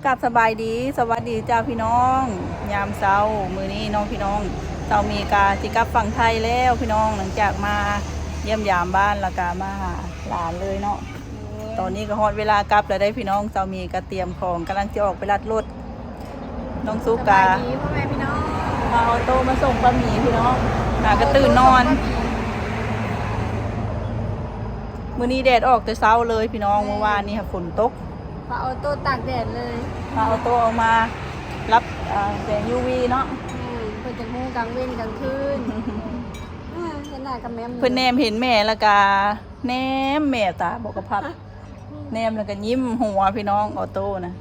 ກັບສະບາຍດີ ສະຫວັດດີເຈົ້າພີ່ນ້ອງ ຍາມເຊົ້າມື້ນີ້ເນາະພີ່ນ້ອງ ສາວມີກະຊິກັບຝັ່ງໄທແລ້ວພີ່ນ້ອງ ຫຼັງຈາກມາຢ້ຽມຢາມບ້ານ ແລ້ວກະມາຫາຫຼານເລີຍເນາະ. ຕອນນີ້ກໍຮອດເວລາກັບແລ້ວເດ້ພີ່ນ້ອງ ສາວມີກໍຕຽມຂອງ ກຳລັງຊິອອກໄປລັດລົດ ນ້ອງສຸກກະ ສະບາຍດີພໍ່ແມ່ພີ່ນ້ອງ ພາອອໂຕ້ມາສົ່ງປ້າໝີພີ່ນ້ອງ ຫາກະຕື່ນນອນ. ມື້ນີ້ແດດອອກແຕ່ເຊົ້າເລີຍພີ່ນ້ອງ ແມ່ນ ມື້ວານນີ້ຫາຝົນຕົກ ພາອອໂຕ້ຕາກແດດເລີຍ ພາອອໂຕ້ເອົາມາຮັບ ເອີ ແສງຢູວີເນາະ ແມ່ນ ເພິ່ນຈັ່ງຮູ້ກາງເວັນກາງຄືນ ເອີ ເຫັນໜ້າກະແມ່ນ ເພິ່ນແນມເຫັນແມ່ແລ້ວກະ ແນມແມ່ຕາບໍ່ກະພັບ ແນມແລ້ວກໍຍິ້ມຫົວພີ່ນ້ອງ ອອໂຕ້ນະ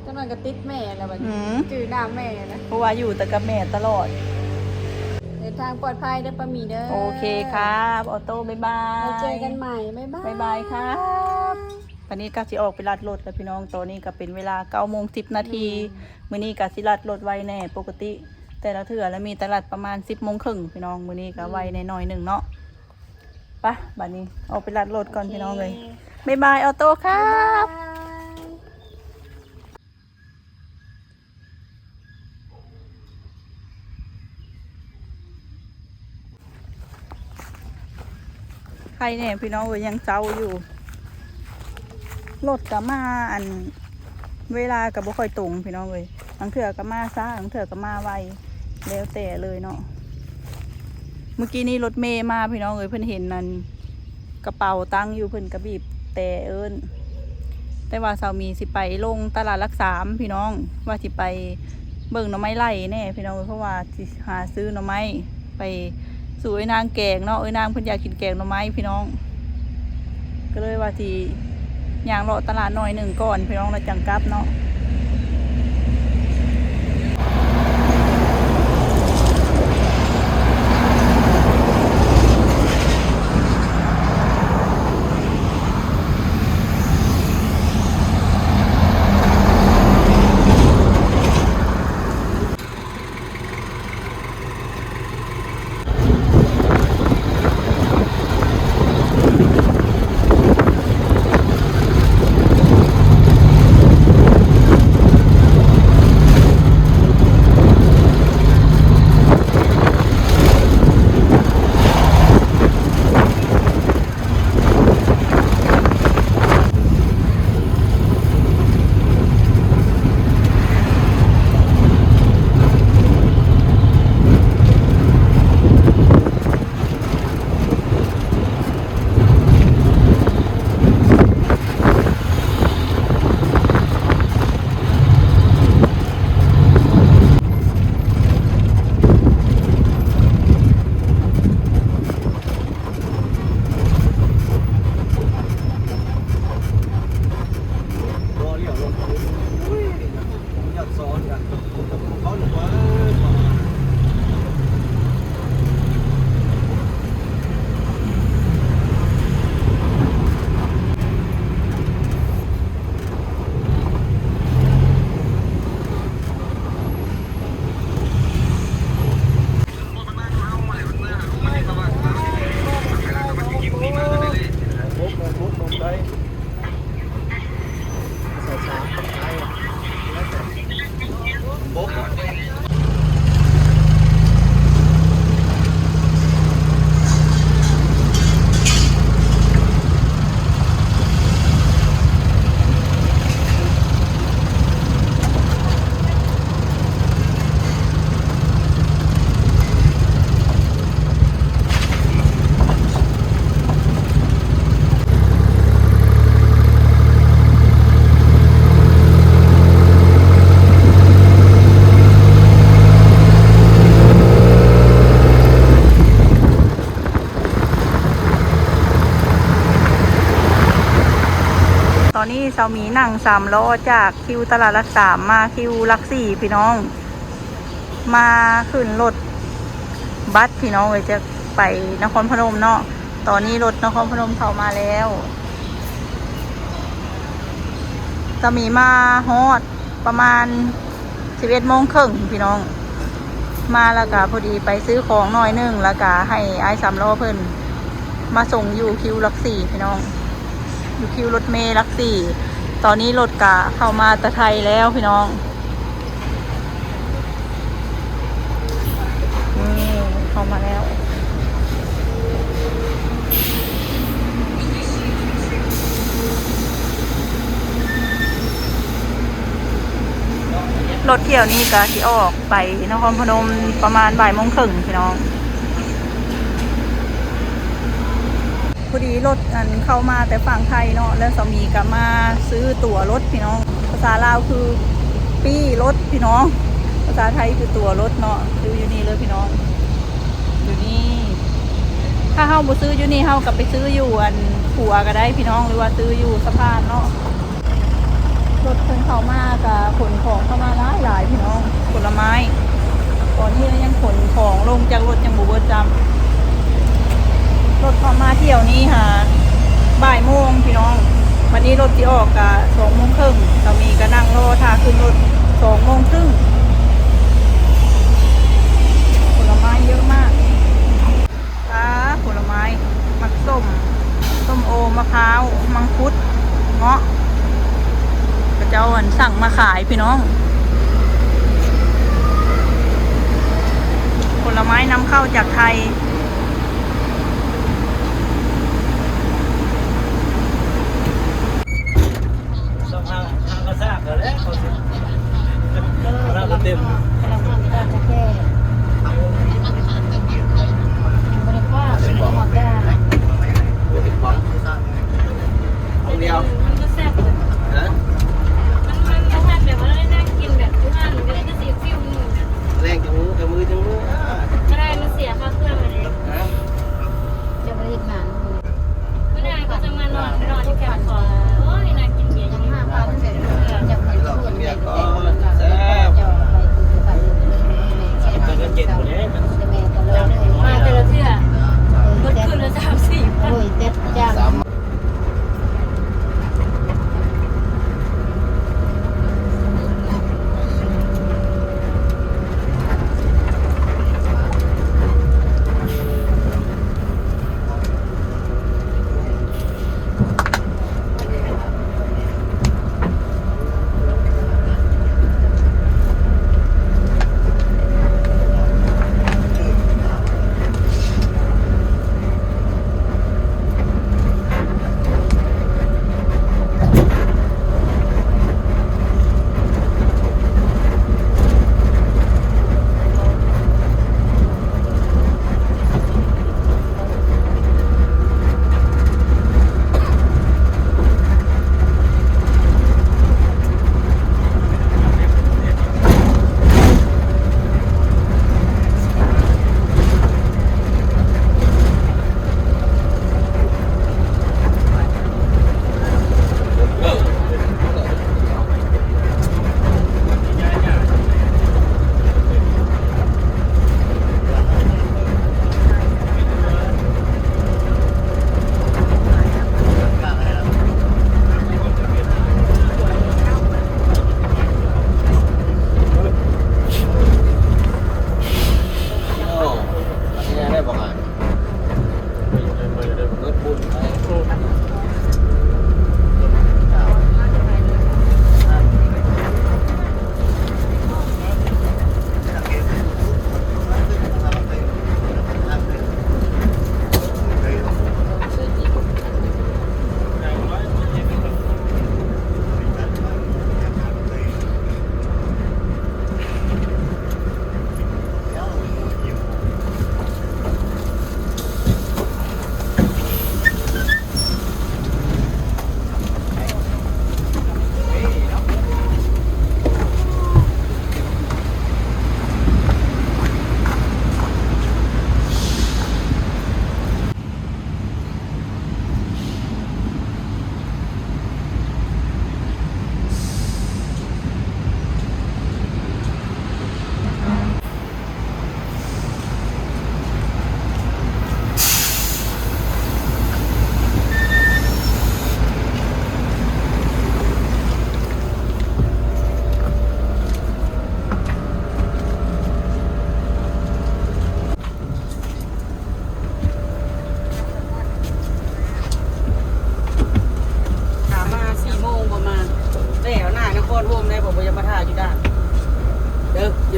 ຈັກໜ້ອຍກໍຕິດແມ່ແລ້ວບັດນີ້ ອືມ ຈື່ໜ້າແມ່ແລ້ວ ເພາະວ່າຢູ່ແຕ່ກັບແມ່ຕະຫຼອດ. ເດີນທາງປອດໄພເດີປ້າໝີເດີ ໂອເຄຄັບ ອອໂຕ້ ບາຍບາຍ ແລ້ວເຈີກັນໃໝ່ ບາຍບາຍ ບາຍບາຍຄັບ. ບັດນີ້ກໍຊິອອກໄປລັດລົດແລ້ວພີ່ນ້ອງ ຕອນນີ້ກໍເປັນເວລາເກົ້າໂມງສິບນາທີ ອືມ ມື້ນີ້ກໍຊິລັດລົດໄວແດ່ ປົກກະຕິແຕ່ລະເທື່ອລະມີແຕ່ລັດປະມານສິບໂມງເຄິ່ງພີ່ນ້ອງ ມື້ນີ້ກໍໄວແດ່ໜ້ອຍໜຶ່ງເນາະ. ອືມ ໄປ ບັດນີ້ອອກໄປລັດລົດກ່ອນ ໂອເຄ ພີ່ນ້ອງເອີຍ ບາຍບາຍ ອອໂຕ້ຄັບ ບາຍບາຍ. ໄຄແດ່ພີ່ນ້ອງເອີຍ ຍັງເຊົ້າຢູ່ ລົດກໍມາ ອັນ ເວລາກໍບໍ່ຄ່ອຍຕົງພີ່ນ້ອງເອີຍ ບາງເທື່ອກໍມາຊ້າ ບາງເທື່ອກໍມາໄວ ແລ້ວແຕ່ເລີຍເນາະ. ມື້ກີ້ນີ້ລົດເມມາພີ່ນ້ອງເອີຍ ເພິ່ນເຫັນອັນ ກະເປົາຕັ້ງຢູ່ ເພິ່ນກະບີບແຕເອີ້ນ ແຕ່ວ່າສາວມີຊິໄປລົງຕະຫຼາດຫຼັກສາມພີ່ນ້ອງ ວ່າຊິໄປເບິ່ງໜໍ່ໄມ້ໄລ່ແດ່ພີ່ນ້ອງເອີຍ ເພາະວ່າຊິຫາຊື້ໜໍ່ໄມ້ໄປສູ່ເອື້ອຍນາງແກງເນາະ ເອື້ອຍນາງເພິ່ນຢາກກິນແກງໜໍ່ໄມ້ພີ່ນ້ອງ ກໍເລີຍວ່າຊິຍ່າງເລາະຕະຫຼາດໜ້ອຍໜຶ່ງກ່ອນພີ່ນ້ອງ ແລ້ວຈັ່ງກັບເນາະ. ຕອນນີ້ສາວໝີນັ່ງສາມລໍ້ຈາກຄິວຕະຫຼາດຫຼັກສາມມາຄິວຫຼັກສີ່ພີ່ນ້ອງ ມາຂຶ້ນລົດບັສພີ່ນ້ອງເອີຍ ຈະໄປນະຄອນພະນົມເນາະ. ຕອນນີ້ລົດນະຄອນພະນົມເຂົ້າມາແລ້ວ ສາວໝີມາຮອດ ປະມານສິບເອັດໂມງເຄິ່ງພີ່ນ້ອງ ມາແລ້ວກະພໍດີໄປຊື້ຂອງໜ້ອຍໜຶ່ງ ແລ້ວກະໃຫ້ອ້າຍສາມລໍ້ເພິ່ນມາສົ່ງຢູ່ຄິວຫຼັກສີ່ພີ່ນ້ອງ ຢູ່ຄິວລົດເມຫຼັກສີ່ ຕອນນີ້ລົດກະເຂົ້າມາແຕ່ໄທແລ້ວພີ່ນ້ອງ. ນີ້ເຂົ້າມາແລ້ວ. ລົດຖ້ຽວນີ້ກະຊິອອກໄປນະຄອນພະນົມປະມານບ່າຍໂມງເຄິ່ງພີ່ນ້ອງ. ພໍດີລົດອັນເຂົ້າມາແຕ່ຝັ່ງໄທເນາະ ແລ້ວສາມີກໍມາຊື້ຕົ໋ວລົດພີ່ນ້ອງ. ພາສາລາວຄືປີ້ລົດພີ່ນ້ອງ, ພາສາໄທຄືຕົ໋ວລົດເນາະ. ຢູ່ ຢູ່ນີ້ເລີຍພີ່ນ້ອງ, ຢູ່ນີ້. ຖ້າເຮົາບໍ່ຊື້ຢູ່ນີ້ ເຮົາກໍໄປຊື້ຢູ່ອັນຂົວກໍໄດ້ພີ່ນ້ອງ ຫຼືວ່າຊື້ຢູ່ສະພານເນາະ. ລົດເພິ່ນເຂົ້າມາກະຂົນຂອງເຂົ້າມາຫຼາຍໆ ພີ່ນ້ອງ, ຜົນລະໄມ້. ຕອນນີ້ຍັງຂົນຂອງລົງຈາກລົດຍັງບໍ່ເບິດຊ້ຳ. ລົດເຂົ້າມາຖ້ຽວນີ້ຫາບ່າຍໂມງພີ່ນ້ອງ, ບັດນີ້ລົດຊິອອກກະສອງໂມງເຄິ່ງ. ສາມີກະນັ່ງລໍຖ້າຂຶ້ນລົດສອງໂມງຄຶ່ງ. ຜົນລະໄມ້ເຍອະມາກ. ອ່າ ຜົນລະໄມ້ ໝາກສົ້ມ ສົ້ມໂອ ມະພ້າວ ມັງຄຸດ ເງາະ ເຂົາເຈົ້າ ອັນ ສັ່ງມາຂາຍພີ່ນ້ອງ. ຜົນລະໄມ້ນຳເຂົ້າຈາກໄທ. ສອງຫ້າ ຫ້າກະຊາກແລ້ວ ເຂົາຊິ ເອີ ກຳລັງເຕັມ ກຳລັງທຳການແທ້ ຍັງບໍ່ໄດ້ຄວ້າ ຍັງບໍ່ໄດ້ຮອດການ ບໍ່ໄດ້ຄວ້າ ເອົາດຽວ ມັນບໍ່ແຊບເລີຍ ຮະ ມັນ ມັນບໍ່ທັນແບບວ່າໄດ້ນັ່ງກິນແບບຢູ່ຮ້ານ ມັນກໍຊິຟີລໜຶ່ງນະ ແລງຈັງມື້ ກັບມື້ຈັງມື້ ອ່າ ບໍ່ໄດ້ ມັນເສຍຄ່າເຄື່ອງແລ້ວເດ້ ຮະ ຈະບໍ່ໄດ້ເຮັດງານ. ມື້ໜ້າເຂົາຈະມານອນ ໄປນອນຢູ່ແຄມຂອງ ໂອ້ຍ ນັ່ງກິນເບຍຢູ່ນີ້ ຫ້າພັນ ເອີ ຈະໄປຊວນໄປແຕ່ງ ແຊບ ຈະໄປ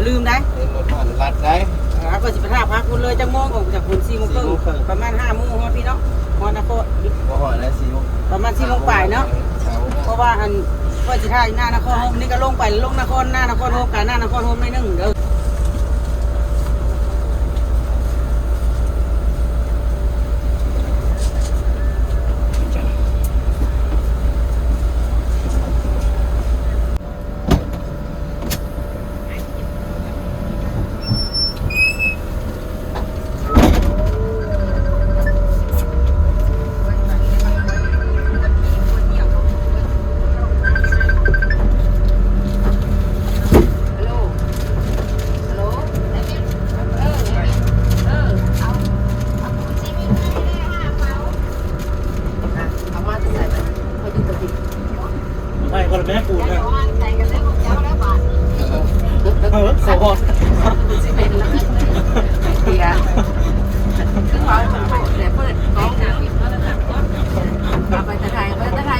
ລືມໄດ໋ ເຫັນລົດຜ່ານລັດໄດ໋. ເອີ ເຮົາກໍຊິໄປຖ້າພັກພຸ້ນເລີຍ. ຈັກໂມງ? ອອກຈາກພຸ້ນສີ່ໂມງເຄິ່ງ ສີ່ໂມງເຄິ່ງ ປະມານຫ້າໂມງຮອດພີ້ເນາະ ຮອດນະຄອນ. ບໍ່ຮອດແລ້ວ ສີ່ໂມງ ປະມານສີ່ໂມງປາຍເນາະ. ເອີ ເພາະວ່າອັນ ຂ້ອຍຊິຖ້າຢູ່ໜ້ານະຄອນໂຮມ ນີ້ກໍລົງໄປ ລົງນະຄອນ ໜ້ານະຄອນໂຮມ ກາຍໜ້ານະຄອນໂຮມໜ້ອຍໜຶ່ງເດີ. ເອົາມາແຕ່ໃສບັດນີ້? ຂ້ອຍຢູ່ບໍ່ຕິດ ໃຫ້ຄົນລະແມ່ປູນນະ ເອີ ເຂົາຮອດ ຊິເປັນລະ ເດຍ ຄືວ່າເພິ່ນໂພດແຫຼະ ເປີດກ້ອງ ເອົາໄປແຕ່ໄທ ໄປແຕ່ໄທ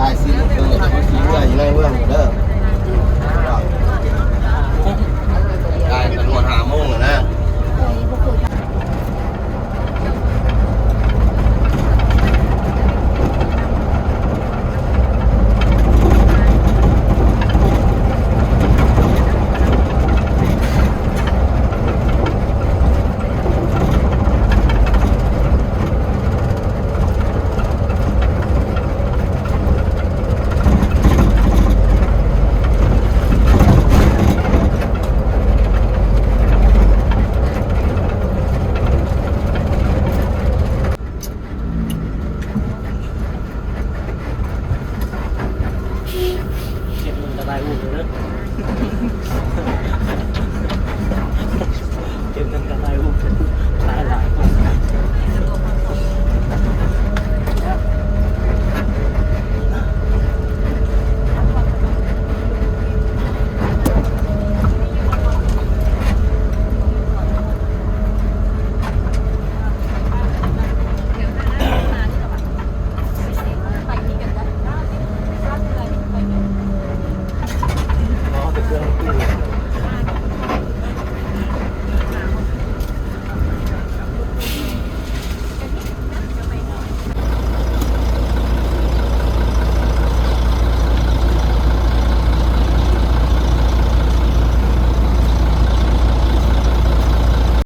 ກາຍສີ່ໂມງເຄິ່ງ ແລ້ວຈະມາຂີ່ເຮືອຢູ່ໃນເມືອງເດີ ກາຍກັນຮອດຫ້າໂມງແລ້ວນະ. ເກັບເງິນກະໄດ້ອູ້ເດີ.